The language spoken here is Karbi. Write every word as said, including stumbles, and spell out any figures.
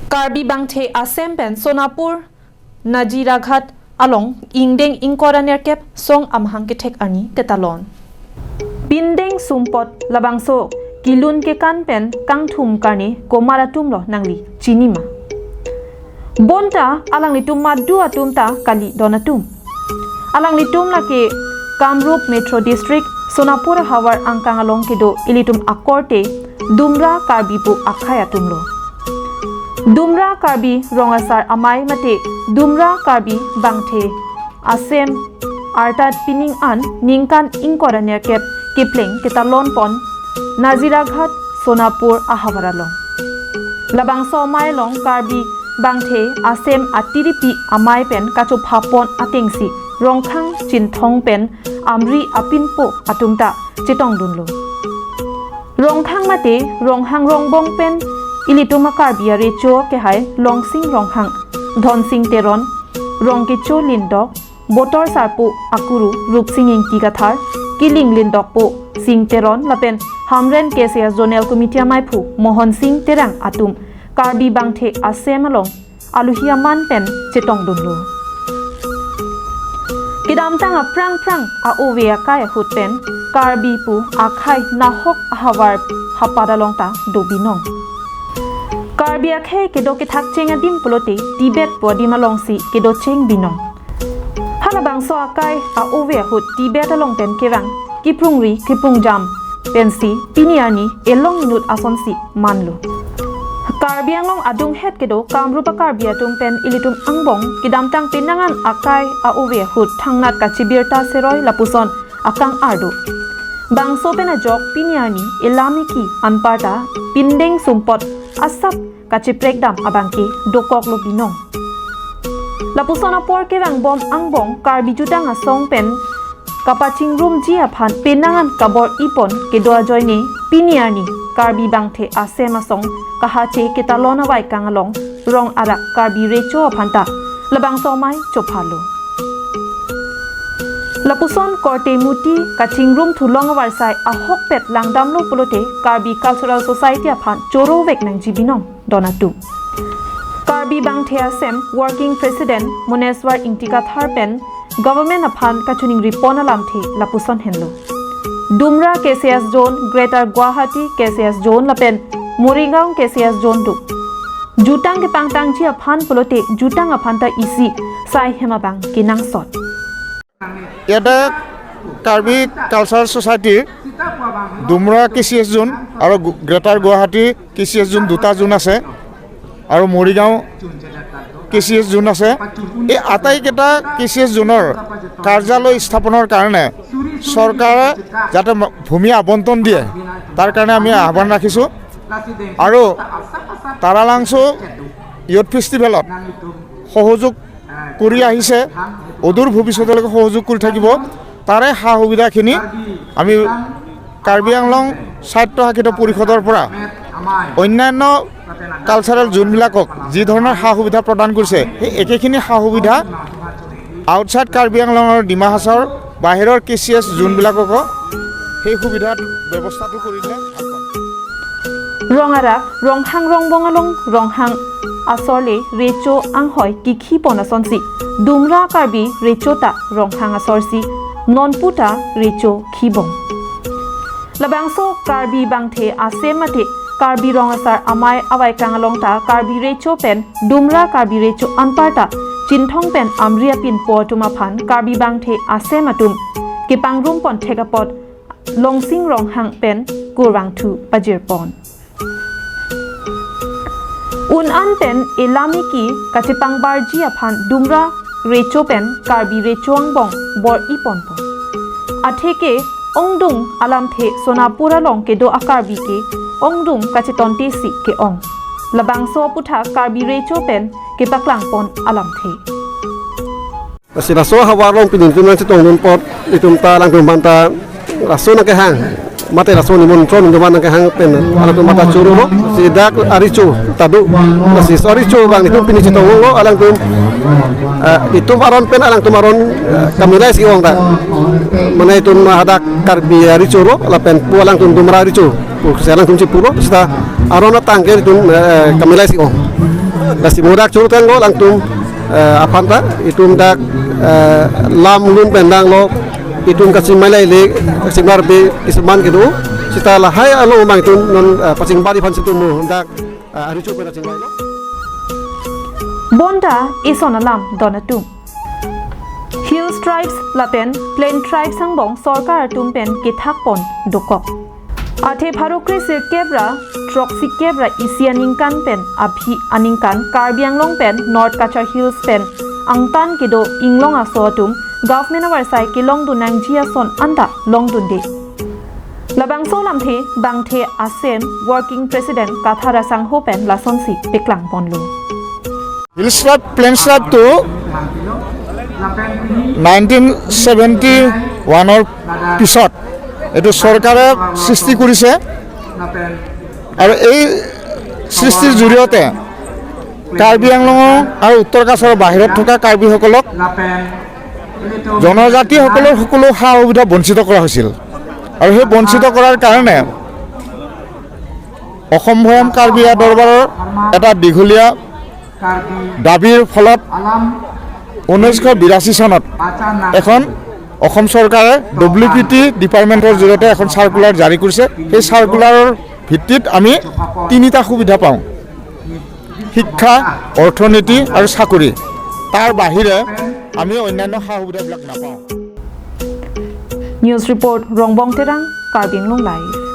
Karbi Bangthe Asem pen Sonapur Naziraghat along ingdeng ingkoi ra nerkep song amahang kethek arni ketalon. Pindeng sumpot labangso kelun kekan pen kangthum karne komat atum lo nangli chinima? Bonta alanglitum madu atum ta kali don atum. Alanglitum lake Kamrup Metro District, Sonapur ahavar angkang along kedo ilitum akorte Dumra Karbi pu akhei atum lo. Dumra Karbi Rong Asar Amei mate Dumra Karbi Bangthe Asem arta pining an ningkan ingkoi ra nerkep kepleng ketalon pon Naziraghat Sonapur ahavar along. Labangso amei along Karbi Bangthe Asem atiripi amei pen kachophapon atengsi Rongkhang Chinthong pen Amri apinpo atum ta chetongdunlo. Rongkhang mate Ronghang Rongbong pen ilitum a-Karbi arecho kehai Longsing Ronghang, Dhonsing Teron, Rongkecho Lindok, Botor Sarpo akuru Rupsing Ingti Kathar, Kiling Lindokpo Sing Teron lapen Hamren K C S Zonal Committee ameiphu Mohon Sing Terang atum Karbi Bangthe Asem along aluhi aman pen chetongdunlo. Kedamtang aphrang phrang a-ove akai ahut pen Karbi pu akhei nahok ahavar hapat along ta do binong. Karbi akhei kedo kethakcheng adim pulote Tibet pu adim alongsi kedocheng binong. Halabangso akai a-ove ahut Tibet along pen kevang kiprungri kiprungjam pensi pini arni elong inut asonsi manlo. Karbi Anglong adunghet kedo Kamrup a-Karbi atum pen ilitum angbong kedamtang penang an akai a-ove ahut thangnat kachibirta seroi lapuson akang ardo. Bangso pen ajok pini arni elamiki anparta pindeng sumpot asap kachiprekdam abangke dokoklo binong. Lapuson apor kevangbom angbong Karbi jutang asong pen kapachingrumji aphan penang an kabor-ipon kedo ajoine pini arni Karbi Bangthe Asem asong kahache ketalon avaikang along rong arak Karbi Recho aphanta labangso amei chophalo. Lapuson korte muti kachingrum thulong avarsai ahokpet langdamlo pulote Karbi Cultural Society aphan chorovek nangji binong don atum. Karbi Bangthe Asem Working President Moneswar Ingti Kathar pen government aphan kachiningripon alamthe lapuson henlo. Dumra K C S Zone, Greater Guwahati K C S Zone lapen Morigaon K C S Zone do. Jutang kepangtangji aphan pulote jutang aphanta isi sai hem abang kenangsot. ইয়াতে কাৰ্বি কালচাৰেল ছ'চাইটিৰ ডুমৰা কে চি এছ জ'ন আৰু গু- গ্ৰেটাৰ গুৱাহাটী কে চি এছ জ'ন দুটা জ'ন আছে আৰু মৰিগাঁও কে চি এছ জ'ন আছে। এই আটাইকেইটা কে চি এছ জ'নৰ কাৰ্যালয় স্থাপনৰ কাৰণে চৰকাৰে যাতে ম- ভূমি আবণ্টন দিয়ে, তাৰ কাৰণে আমি আহ্বান ৰাখিছোঁ। আৰু তাৰালাংচু য়ুথ ফেষ্টিভেলত সহযোগ কৰি আহিছে, অদূৰ ভৱিষ্যতলৈকে সহযোগ কৰি থাকিব। তাৰে সা সুবিধাখিনি আমি কাৰ্বি আংলং স্বায়ত্তশাসিত পৰিষদৰ পৰা অন্যান্য কালচাৰেল জ'নবিলাকক যি ধৰণৰ সা সুবিধা প্ৰদান কৰিছে, সেই একেখিনি সা সুবিধা আউটছাইড কাৰ্বি আংলং আৰু ডিমা হাছাওৰ বাহিৰৰ কে চি এছ জ'নবিলাককো সেই সুবিধাৰ ব্যৱস্থাটো কৰি দিলে ভাল পাম। Rong arak, Ronghang Rongbong along Ronghang asor le Recho anghoi kikhi pon asonsi Dumra Karbi Recho ta Ronghang asorsi nonpu ta Recho khibom. Labangso Karbi Bangthe Asem mate Karbi Rong Asar Amei avaikang along ta Karbi Recho pen Dumra Karbi Recho anparta Chinthong pen Amri apinpo atum aphan Karbi Bangthe Asem atum kepangrum pon thek apot Longsing Ronghang pen kurvangthu pajir pon. Un an pen elamiki kachepangbarji aphan Dumra Recho pen Karbi Recho angbong bor-i ponpo. Atheke ongdung alamthe Sonapur along kedo a-Karbi ke ongdung kachetonte si ke-ong. Labangso aputhak Karbi Recho pen kepaklang pon alamthe. Lasi laso ahavar along pini itum nangchetongdun apot itum ta alangtum aphan ta laso nangkehang mate laso nimontron itum aphan nangkehang pen alangtum aphan ta choro lo. Si dak a-Recho ta do. Lasi so a-Recho abang itum pini chetong lo alangtum, eh, itum aron pen alangtum aron, eh, kamilai si ong ta. Mane itum hadak Karbi a-Recho lo lapen pu alangtum Dumra Recho. Pu si alangtum chipu lo seta aron atang ke itum, eh, kamilai si ong. Lasi mo dak choro tanglo alangtum, eh, aphan ta, itum dak, eh, lam lun pen danglo, itum kachingmai laile, kachingmar be kisuman kedo, seta lahai along abang itum non, eh, pachingbar aphan si itum mo dak, eh, arichu pen kachingmailo. Bonta ison alam don atum. Hills Tribes lapen Plain Tribes angbong sorkar atum pen kethak pon dokok. Athe pharo kre sirkep ra throksi kep ra isi aningkan pen aphi aningkan Karbi Anglong pen North Cachar Hills pen angtan kedo inglong aso atum government avarsai kelongdun nangji ason anta longdunde. Labangso alamthe Bangthe Asem Working President Kathar Asangho pen lasonsi paklang ponlo. Hills Tribe, Plains Tribe to nineteen seventy ওৱানৰ পিছত এইটো চৰকাৰে সৃষ্টি কৰিছে আৰু এই সৃষ্টিৰ জৰিয়তে কাৰ্বি আংলঙৰ আৰু উত্তৰ কাছাৰৰ বাহিৰত থকা কাৰ্বিসকলক জনজাতিসকলৰ সকলো সা সুবিধা বঞ্চিত কৰা হৈছিল আৰু সেই বঞ্চিত কৰাৰ কাৰণে অসম ভৈয়াম কাৰ্বি দৰবাৰৰ এটা দীঘলীয়া দাবীৰ ফলত ঊনৈছশ বিৰাশী চনত এখন অসম চৰকাৰে ডব্লিউ পি টি ডিপাৰ্টমেণ্টৰ জৰিয়তে এখন চাৰ্কুলাৰ জাৰি কৰিছে। সেই চাৰ্কুলাৰৰ ভিত্তিত আমি তিনিটা সুবিধা পাওঁ, শিক্ষা, অৰ্থনীতি আৰু চাকৰি। তাৰ বাহিৰে আমি অন্যান্য সা সুবিধাবিলাক নাপাওঁ। News report, Rongbong Terang, Karbi Anglong Live.